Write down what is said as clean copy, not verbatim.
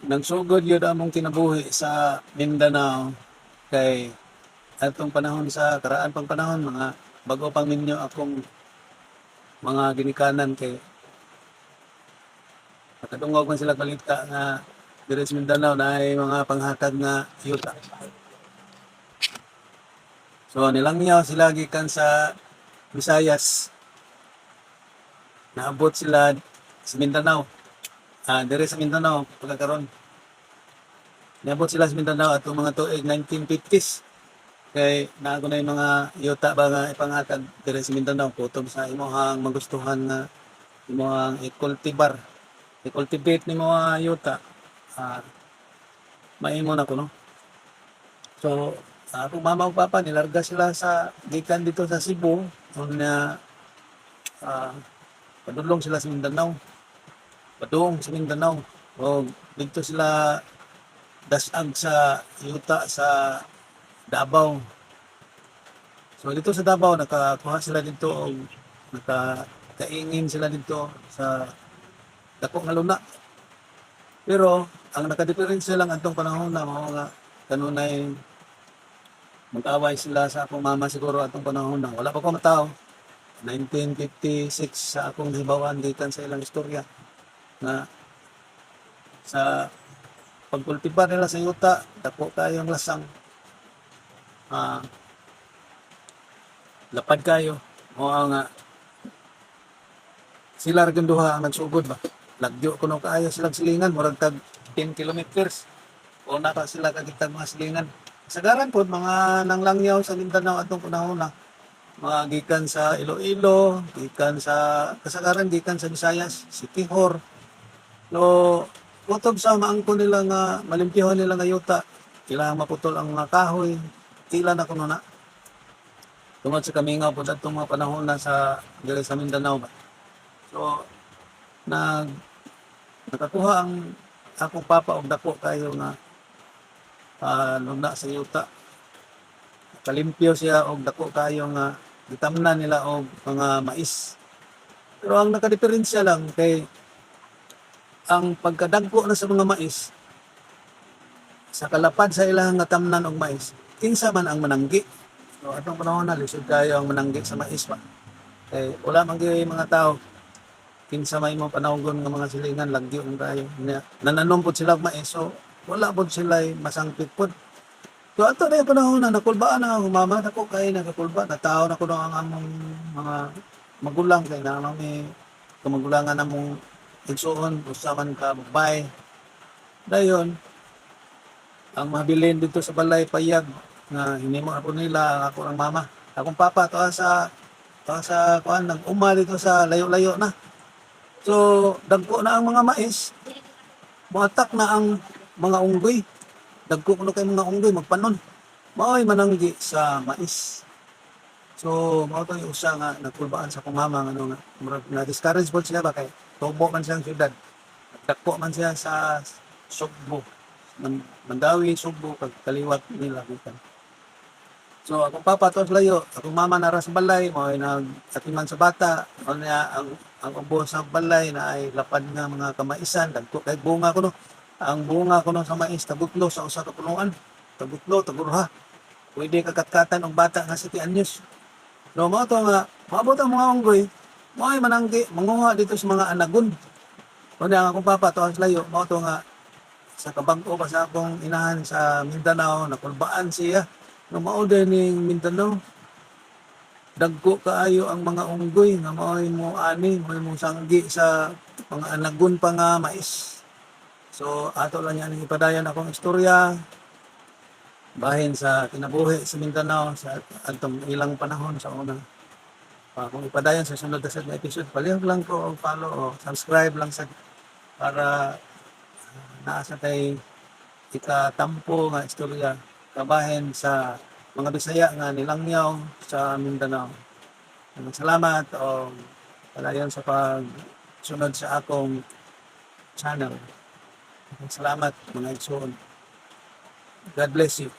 Nagsugod gyud among kinabuhi sa Mindanao kay atong panahon sa karaan pang panahon, mga bago pang minyo akong mga ginikanan, kay nakadungog man sila balita nga diri sa Mindanao naay mga panghatag nga yuta. So nilangyaw sila gikan sa Visayas. Naabot sila sa Mindanao. Diri sa Mindanao pagkakaron. Niabot sila sa Mindanao atong mga tuig 1950s. Kay naa na yung mga yuta ba nga ipanghatag diri sa Mindanao kutob sa imong magustuhan nga imong i-cultivar. I-cultivate nimo nga yuta. Maimo na kuno. So, akong mama ug papa nilarga sila sa gikan dito sa Cebu unya padulong sila sa Mindanao. Padung sa Mindanao. O dito sila dasag sa yuta sa Davao. So dito sa Davao nakakuha sila dito og nakakaingin sila dito sa dako nga luna. Pero ang nakadiferensya lang atong panahon na mao nga kanunay mag-away sila sa akong mama siguro atong panahon na wala pa ko matawo. 1956 sa akong hibawan gikan sa ilang istorya na sa pagkultibar nila sa yuta, dako kayong lasang, lapad kayo. Mao nga sila ra gyud duha ang nagsugod ba. Lagyo kuno kaayo silang silingan, murag tag 10 kilometers. Una pa sila kakitag mga silingan. Sagaran pod mga nanglangyaw sa Mindanao atong panahon na mga gikan sa Iloilo, gikan sa kasagaran gikan sa Visayas, Siquijor. So, kutob sa maangko nila nga malimpyuhan nila nga yuta, kailangan maputol ang mga kahoy, tila na kuno na. Tungod sa kamingaw po atong mga panahon na sa diri sa Mindanao ba. So, nakakuha ang akong papa og dako kayo nga luna sa yuta. Kalimpyo siya og dako kayo nga gitamnan nila og mga mais. Pero ang nakadiferensya lang kay ang pagkadagko na sa mga mais sa kalapad sa ilang nga tamnan og mais, kinsa man ang mananggi. So atong panahon na lisod kayo ang mananggi sa mais ba. Kay wala man gyud mga tao, kinsa may mo panawgon nga mga silingan, lagyo man kayo. Nananom pod sila og mais, so wala pod sila masangpit pod. So ato na yung panahon na nakulbaan na ang mama nako kay nakakulba natao na ko ang among mga magulang kay na may kamagulangan namong igsuon usa man ka babae. Dayon ang mabilin dito sa balay payag nga hinimo ako nila ang ako ang mama. Akong papa tuwa sa kuan, nag-uma dito sa layo-layo na. So dagko na ang mga mais, moatak na ang mga unggoy. Dagko kuno kay mga unggoy magpanon. Mao'y mananggi sa mais. So mao to yung usa nga nagkulbaan sa akong mama nga ano nga murag na discourage pod siya ba kay tubo man siyang syudad. Dagko man siya sa Sugbo. Mandawi, Sugbo, kag kaliwat nila gikan. So akong papa to layo, akong mama nara sa balay, mao ay nag-atiman sa bata, mao niya ang ubo sa balay na ay lapad nga mga kamaisan, dagko kay bunga kuno. Ang bunga kuno sa mais tagutlo sa usa ka punuan. Tagutlo, tagurha. Pwede kakatkatan og bata nga 7 anyos. No, mao to nga maabot ang mga unggoy, mao ay mananggi, manguha dito sa mga anagon. Mao ang akong papa to layo, mao to nga sa kabag-o pa sa akong inahan sa Mindanao, nakulbaan siya. No, mao din ning Mindanao. Dagko kaayo ang mga unggoy nga mao'y mo ani, mao'y mo sanggi sa mga anagon pa nga mais. So ato lang yan ang ipadayon akong istorya bahin sa kinabuhi sa Mindanao sa atong ilang panahon sa una. Kung ipadayon sa sunod na sa episode, palihog lang ko og follow o subscribe lang sa para naa sa tay ikatampo nga istorya kabahin sa mga Bisaya nga nilangyaw sa Mindanao. Salamat o padayon sa pagsunod sa akong channel. Salamat, mga igsoon. God bless you.